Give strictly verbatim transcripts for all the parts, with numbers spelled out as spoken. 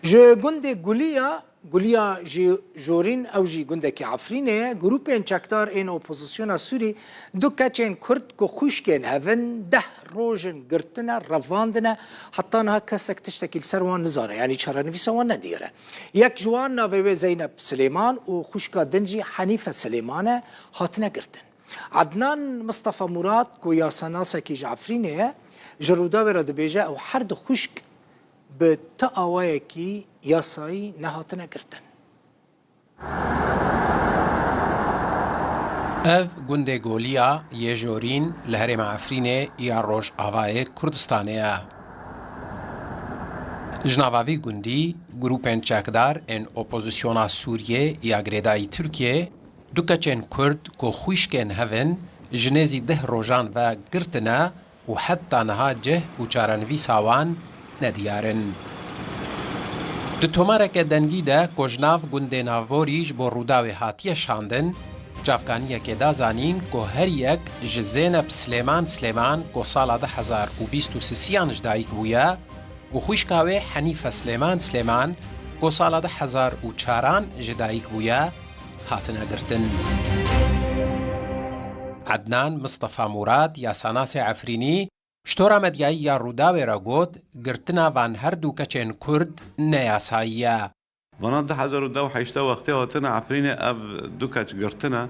Ji gundê Guliya, Guliya jî Jorîn, ew jî gundekî Efrînê ye, grûpên çekdar ên opozisyona Sûrî du keçên Kurd ku xwişkên hev in, deh roj in girtine, revandine, heta niha kesek tiştekî li ser wan nizane, yanî çarenivîsa wan nediyar e. Yek ji wan navê wê Zeynep Silêman û xwişka din jî Henîfe Silêman e, hatine girtin. Ednan Mistefa Murad ku yasanasekî ji Efrînê ye, ji Rûdawê re dibêje ew her du xwişk bi ti awayekî yasayî nehatine girtin. Ev gundê Goliya yê Jorîn li herêma Efrînê ya Rojavayê Kurdistanê ye. Ji nava vî gundî, grûpên çekdar ên opozisyona Sûriyê ya girêdayî Tirkiyê du keçên Kurd ku xwişkên hev in, ji nêzî deh rojan ve girtine û heta niha cih û çarenivîsa wan nediyar in. Di tomareke dengî de ku ji nav gundê navborî ji bo Rûdawê hatiye şandin, çavkaniyekê da zanîn ku her yek ji Zeynep Silêman Silêman ku sala du hezar û bîst û sisiyan ji dayik bûye û xwişka wê Henîfe Silêman Silêman ku sala du hezar û çaran ji dayik bûye, hatine girtin. Ednan Mistefa Murad, yasanasê Efrînî, ji tora medyayî ya Rûdawê re got, girtina van her du keçên Kurd neyasayî ye. Vana du hezar û deh û heşt wextê hatine Efrînê ev du keç girtine,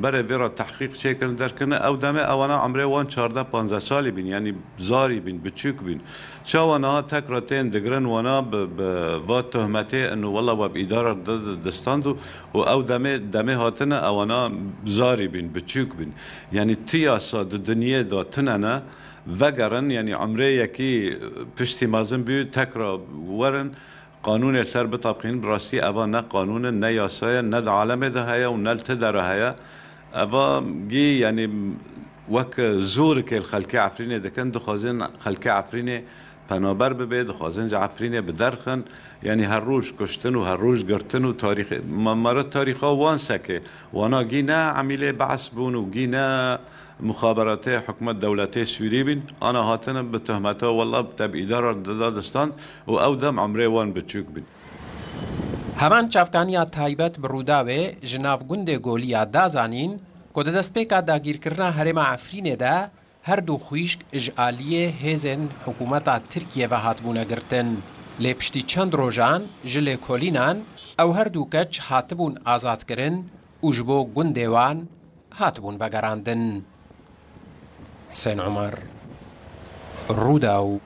berê vê re tehqîq çêkirin derkirine. Ew demê ewana emrê wan çardeh panzdeh salî bîn, yanî zarî bîn, biçûk bîn. Çawa niha tekra tên digirin wana bi, bi va tohmetê inu wela we bi îdara di, di, distand û, û ew demê, demê hatine ewana zarî bîn, biçûk bîn. Yanî ti yasa di dinyê de tune ne, vegerin, yanî emrê yekî piştî mezin bî, tekra werin, qanûnê ser bitebqînin, bi rastî eva ne qanûn in, ne yasa ye, ne di alemê de heye û ne li ti dere heye. Eva gî, yanî wek zorikê li xelkê Efrînê dikin, dixwazin xelkê Efrînê penaber bibe, dixwazin ji Efrînê biderxin. Yanî her roj kuştin û her roj girtin û tarîxê, ma, ma re tarîxa wan seke. Wana gî ne emîlê Be's bûn û gî ne muxaberatê hikûmet dewletê Sûrî bîn, ana hatine bi tohmeta wela te bi îdara dida distand û ew dem emrê wan biçûk bîn. Heman çavkaniya taybet bi Rûdawê ji nav gundê Goliya da zanîn ku di destpêka dagîrkirina herêma Efrînê de her du xwîşk ji aliyê hêzên hikûmeta Tirkiyê ve hatibûne girtin. Lê piştî çend rojan ji lêkolînan ew her du keç hatibûn azadkirin û ji bo gundê wan hatibûn vegerandin. Husên Umer, Rûdaw.